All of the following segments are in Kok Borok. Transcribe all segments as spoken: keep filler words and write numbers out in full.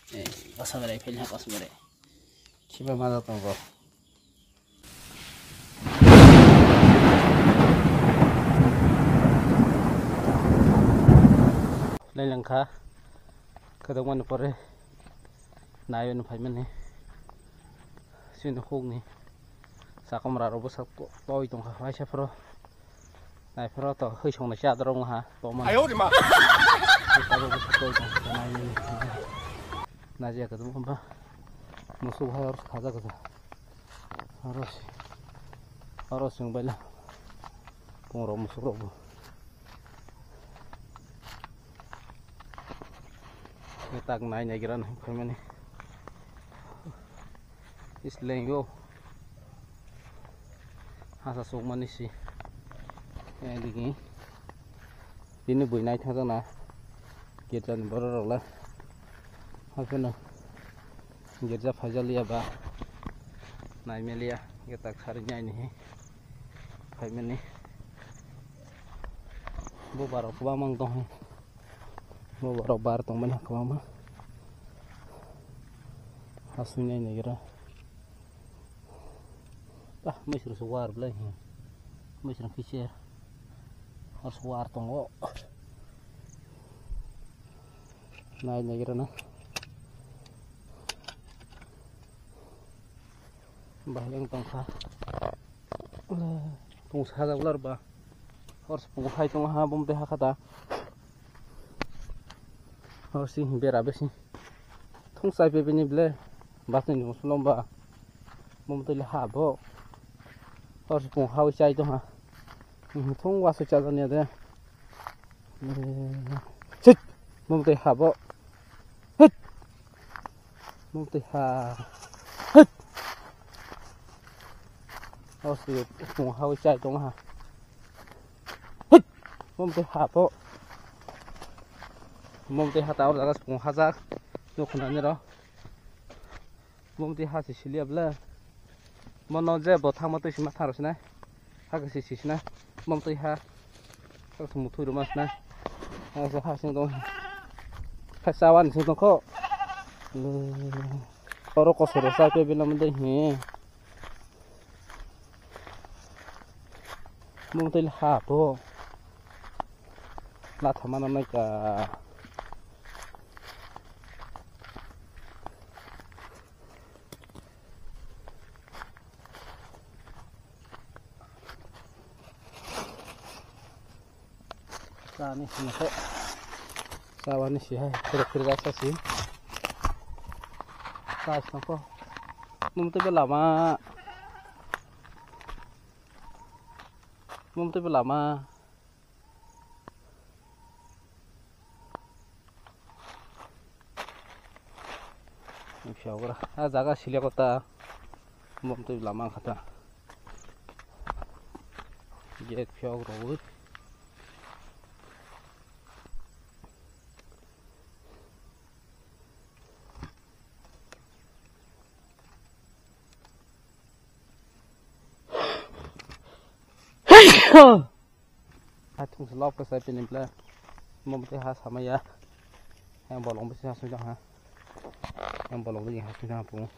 Eh, kosom berai, philha kosom berai. Khiba ma da tongo. Lailangkha, kwdwkmani pore naiwi no phaimani. Chini hukni sakomra rok bwsa to-, toi tongkha, waisa phoro naiphoro to hwi songnai cha adorok wngha, tongmani. Ayo rima. Tabuk bwsa toi tongkha, nainani. Naijak kwdwkma ba musuk hai oro khajak kwsa. Oro si, oro chwng baila pungrok musukrokbo. Khe tak nai naigra nai phaimani. Islengo. Hasa sukmani si. Edigi. Bini bui nai thangjakna. Girjani borok rok le. Hapheno. Girja phaijak liya ba. Nai meliya. Khe tak sari nai ni. Phaimani. Bo barok kwbangma wng tong hai. Bo borok bar tongmani kwbangma. Hasui nai naigra. Ah, mwsrwng se war belai. Mwsrwng kicher. Hor se war tongo. Nai naigra na. Bahai wng tongkha. Pung sajak lar ba. Hor se pung hai tongha, bumtwi hakha ta. Hor si bera besi. Thung chai pe bini ble. Bas ni musulom ba. Bumtwi le ha bo. Hor se pung ha chai tongha. Thung wasu chajak niya de. Sit! Bumtwi ha bo. Hit! Bumtwi ha. Hit! O si pung ha chai tong ha. Hit! Bumtwi ha bo. Bumtwi ha ta or jaga pung ha jak. Nukhnani ro. Bumtwi ha si siliya bla. Mono je bo thangma twi sima thang rw sinai. Ha khe si si sinai. Bumtwi ha. Kok thum thwi rw ma sinai. Ha se ha sing tong. Ha chawan sing tong kho. Oro kosoro sa pe bilam de hi. Bumtwi ha bo. La thama na nai ka. Chani sini khe. Chawani si hai, kiri kiri gasa si. Chai sangko. Mumtwi be lama. Mumtwi be lama. Phiyagra, a jaga sile kota. Bumtwi lama kha ta. Gate phiyok rogwi. Hai thung se lok kwchai pini ble. Bumtwi ha samaya. Yang bolong bisi ha sui ha. Yang bolong bisi ha sui ha pu.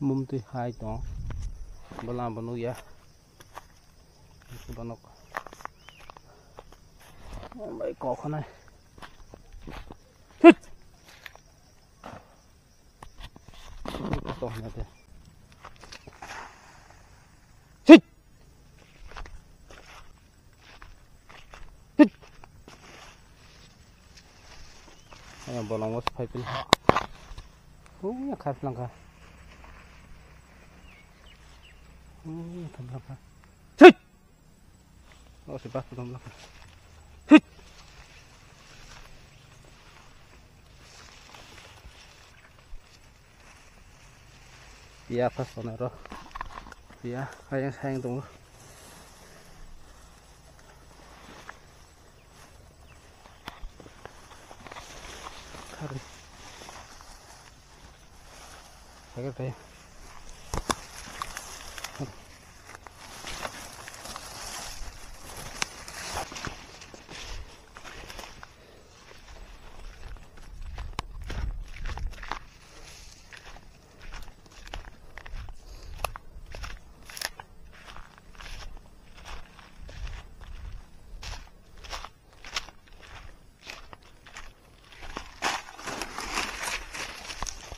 Bumtwi hai tong. Bola bo nukya. Bonok. Bai kok khanai. Hit! Tong na de. Hit! Hit! Ayo bolong was phai pil. Oh, ya khas langka. Oh, ya khas langka. Hit! Oh, si bak dom lak. Hit! Pia pas kono ro. Pia, hayang sayang tong. Kari. Kari, kari.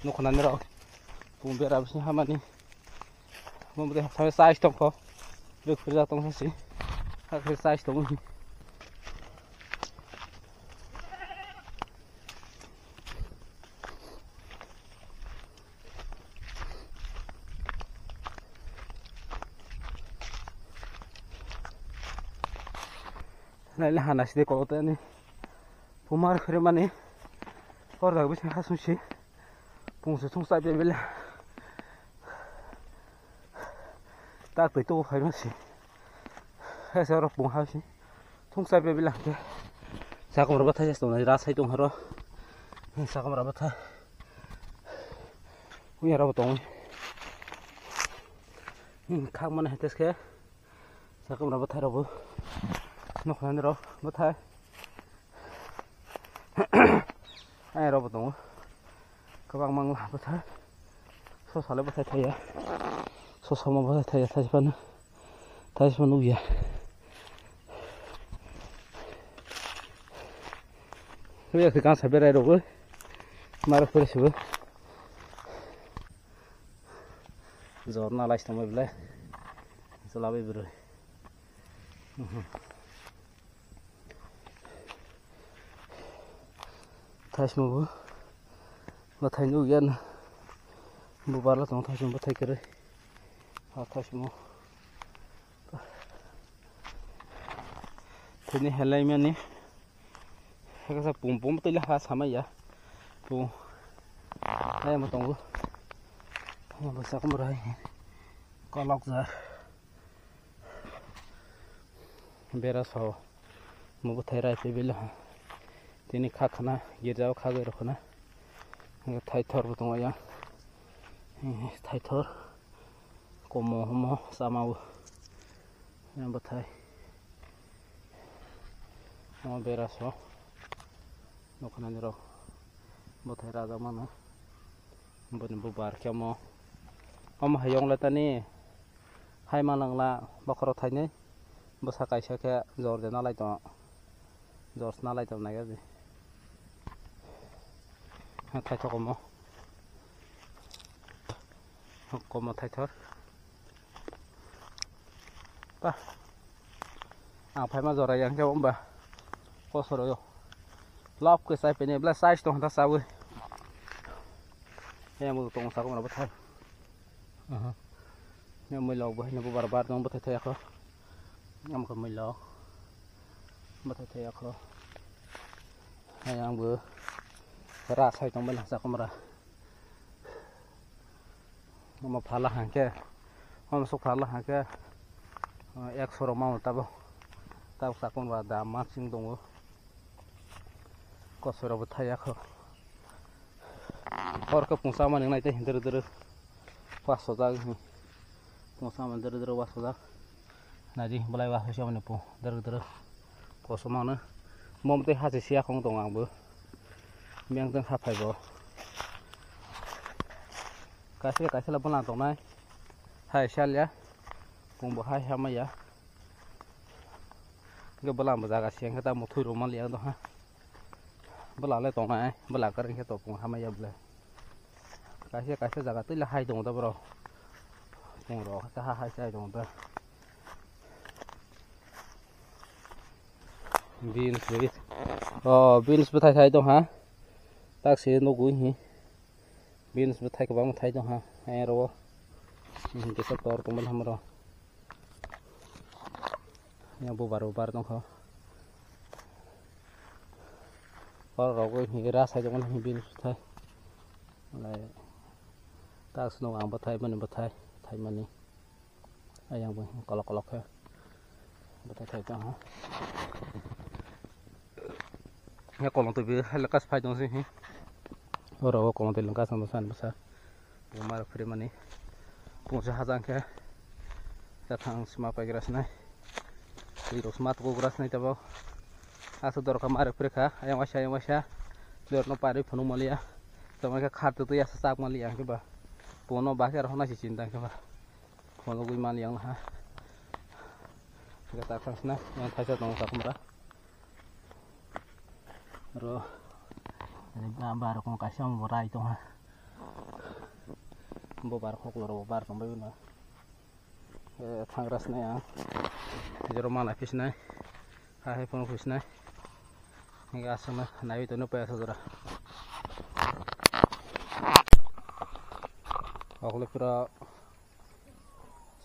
Nukhanani rok. Pung bera bisi hamani. Mo bwdai hamsai size tongkho. Rwk phirjak tongsa si. Hakhe size tongo. Naile hana side kolotani. Pumar khre mani. Kor dag bisi hasung si. Pungsa sung sai bebele. Tak twi to phai masi. Hesa rok pung hasi. Thung sai bebele ke. Sakom raba thai sto na ra sai tong haro. Sakom raba thai. Kuya raba tong. Khak mane hetes ke. Sakom raba thai rabo. Nokhan rok bathai. Ai rok bo tongo. Kwbangma wng ha bwthai. Sosa le bwthai thaiya. Sosa ma bwthai thaiya, thaiphano. Thaiphano nukya. Nukya khe gansa berai rogwi. Mara phuri sibo. Jorna lai tongbai belai. Chwla bai bwrwi. Thaismo bo. Bathai nukya na. Bubar la tong thaismo bathai kwrwi. Ha thaismo. Tini helai mani. Hekasa pum pum twi ha samaya. Pum. Hai mo tongo. Hai mo sakum rai. Kolok ja. Bera so. Mo bwthai rai twi bela. Tini kha khana girjao kha goi rokna. Thaithor bo tongo ya. Thaithor. Komo homo sama o. Yang bwthai. Omo bera so. Nokhanani rok. Bwthai rajak mano. Boni bubar khe omo. Omo hayong le tani. Hai manang la bokhorok thainwi. Bwsa kaisa khe jor de nalai tongo. Jor se nalai tongo naiga di. Thaithok omo. Komo thaithor. Pa. Ang phaima jora yang khe wngba. Kosoro yo. Lab khe chai pene bla size tong tha chawi. Yang bo tong sa ko na bwthai. Aha. Yang mui log bo hino bo bar bar tong bwthai thai akho. Yang ko mui log. Bwthai thai akho. Yang bo ra sai tong bwla sa ko mara. Omo phala hangke, omo sok phala hangke, ekso rok mano tabo, tabok sakon ba da mansing tongo, kosoi rok bo thai ya kho, hor khe pungsa mani nai tei dwrwk dwrwk wasojak, pungsa mani dwrwk dwrwk wasojak. Naidi, belai wa hwsya mani po, dwrwk dwrwk. Kosom ano. Mom tei hachi siya khong tongo ang bo. Meng teng haphai bo. Kaisa kaisa la bwlang tongnai. Hai salya. Pung bo hai hamaya. Ge bwlang bo jaga siyang khe ta muthwi rw man liya do ha. Bwla le tongnai, bwla kwrwng khe topung hamaya bwle. Kaisa kaisa jaga twi le hai tongo da borok. Pung rok khe ha hai sai tongo da. Beans ri. Oh, beans bwthai sai tong ha. Tak se nugui hi. Beans bwthai kwbang thai tong ha. Hai ro. Kisa tor tong ban hamro. Ya bubar bubar tongkho. Oro rogwi hinwi ra sai tongmani hinwi bini bwthai. Lai tak swngo ang bwthai mani bwthai thaimani. Ayang bo kolok kolok khe bwthai thai tongha. Ya kolong twi hai lekas phai tongsi hi. Oro o kolong twi lengka sando san bwsa. Buma rok phiri mani. Pungsa hajang khe. Yathang sima pai grasnai. Twi rok sima tuku grasnai tabo. Asa dorkha ma rok phiri kha. Ayang waisa ayang waisa. Dorno pari phunuk maliya. Tamo khe khat twi asa chak maliya khe ba. Puno ba khe rok nasi chinta khe ba. Puno gwi maliya ha. Khe ta khasna. Yang thaisa tongo sakumra. Ro, ani ba, ba rokong kaisa omo bo rai tongha. Bo bar khoklo rw bar tong bai no. Eh, thangra sinai ang. Jero mana phi sinai. Ha hai phone phi sinai. Hingke aswkno naiwi tongo payasa jora. Okle pura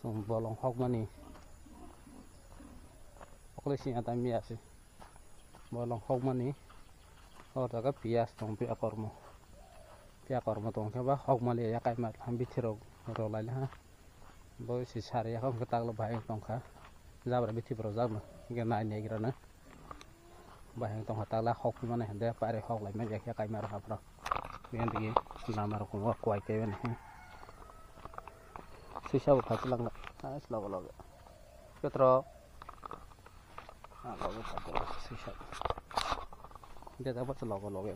song bolong hokmani. Okle sing atam ya si. Bolong hokmani. O jaga piyas tong, piya kormo. Piya kormo tong khe ba hokmali ya kaima bithi rok rw lai ha. Bo si sari ya hokhe taklo bahai tong kha. Jabra bithi rw jakno. Hingke nai nai gira na. Bahai tong kha takla hok mani hande pare hok lai ma ya kaima rw ha pro. Biyan digi lama rok kuai kai mani. Sisa bo phachi lang. Ais logo logo. Petro. Ah, logo phato sisa. Dia dapat logo logo.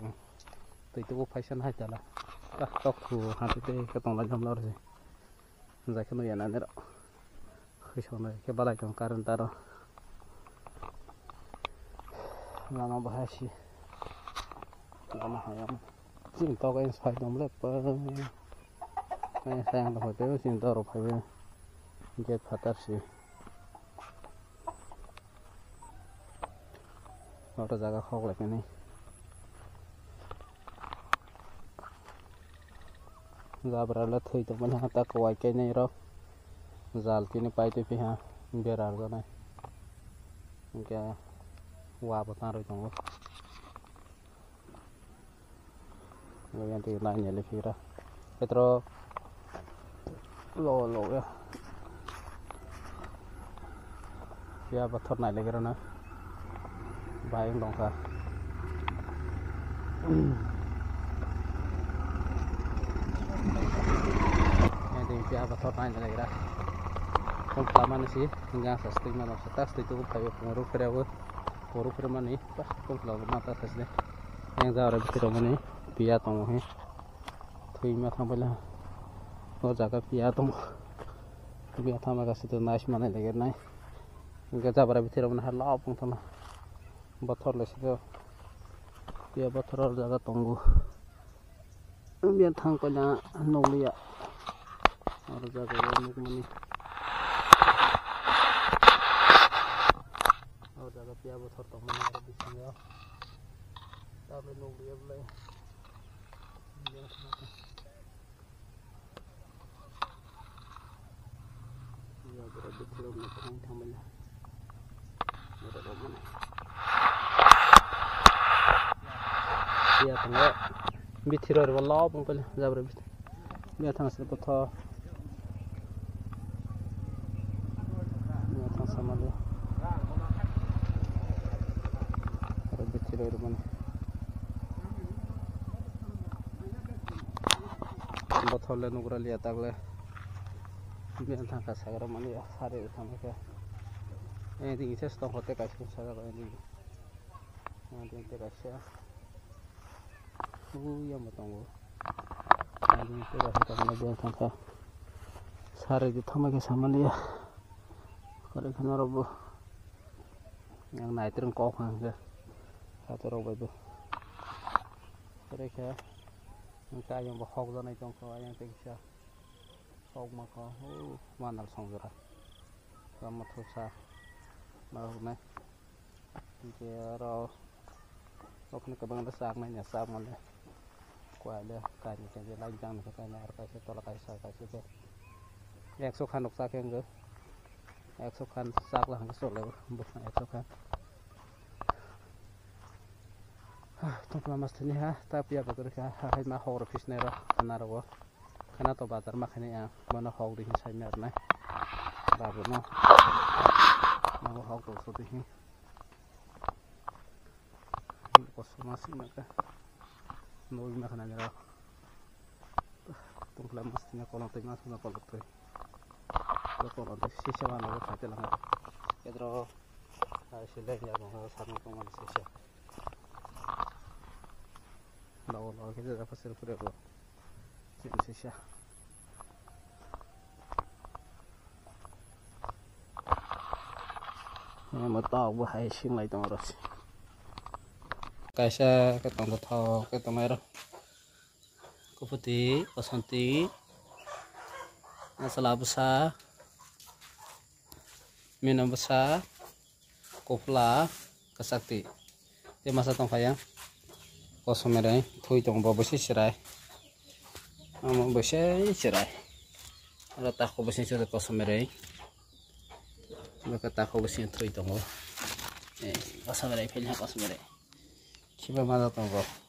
Tei tu phaisa nai tala. Ah, tok khu hati tei ka tong lai jam lor si. Jai kheno yana nero. Khisong nai khe balai tong current taro. Lama bahai si. Lama hayam. Chini tok ai sai dom le pa. Ai sai ang dom pe chini doro phai be. Gate phatar si. Oro jaga khok lai kani. Jabra le thwi tongmani ha ta kwai kainai rok. Jal tini pai twi piha bera rwjanai. Hingke wa bo ta rwi tongo. Yang twi nai nyali phira. Petro lo lo ya. Ya pathor nai legra na. Bai wng tongkha. Yang twi ya pathor nai legra. Kung klamani si hingga sa stui mano sa ta stui tu phai pung ru phira wo. Pung ru phira mani. Bah, kung klamani ta sa sini. Yang jara bithi rok mani piya tongo he. Thwi ma thang paila. O jaga piya tongo. Piya thang ma gasi to nice manai lagir nai. Hingke jabra bithi rok mani ha lobong thangna. Bothor le sito. Piya bothor o jaga tongo. Biya thang paila nokliya. Oro jaga o nukmani. O jaga piya bothor tongmani aro bisingo. Tabuk nukliya belai. Biya borok bithi rok nukmani thangmani. Borok rok mani. Biya tongo. Bithi rok bo lobong paila jabra bithi. Biya thang se kotho. Biya thang samali. Aro bithi roi rwmani. Bothor le nugra liya takle. Biya thang kha sagra mani sari thang kha. Eh, ding se stong hote kaisa sagra ko ding. Ah, ding te kaisa. Uya mo tongo. Ani pura hota mana dia thangkha. Sari di thama ke samaliya. Kore khana robo. Yang nai tereng kok hang ke. Satu robo itu. Kore khe. Yang kayang bo hok janai tongkha yang teksa. Hok maka. Oh, manal songjora. Lama thusa. Mahuk nai. Hingke aro okhne kwbangma chaknai ya, chakmani. Kuaile kainwi kainwi light jangni khe kainwi aro kaisa tola kaisa kaisa khe ekso khan rok chakhe wngkhe. Ekso khan chakla hwnkhe chole bo ekso khan. Tongphla mas thini ha ta piya bagwi kha ha hai ma hok rok phisnai rok khana rogo. Khana to bazar ma khainai ang bono hok di hin sai ma rwnai. Babu no. Nogo hok rok so di hin. Kosom ma sima kha. Nogo ma khana nira. Tongphla mas thini kolong twi ma sima kolong twi. Kolong twi sisa ma nogo khaite langa. Kedro. Ai sile ya mo sa no tong ma sisa. Nogo nogo khe da pasal pura ko. Sisa. Amo tok bo hai sing lai tong oro se. Kaisa khe tong thok khe tong oro. Kuputi, Basanti, Achwla bwsa, mino bwsa, kupla, kwchak twi. Tei masa tong phaiya. Kosom mereng thwi tongo bo bwswi chwrai. Omo bwswi chwrai. Oro takhuk bwswi chwrai kosom mereng. Bwkha takhuk bwswi thwi tongo. Eh, kosom mereng philha kosom mereng. Khiba masa tongo.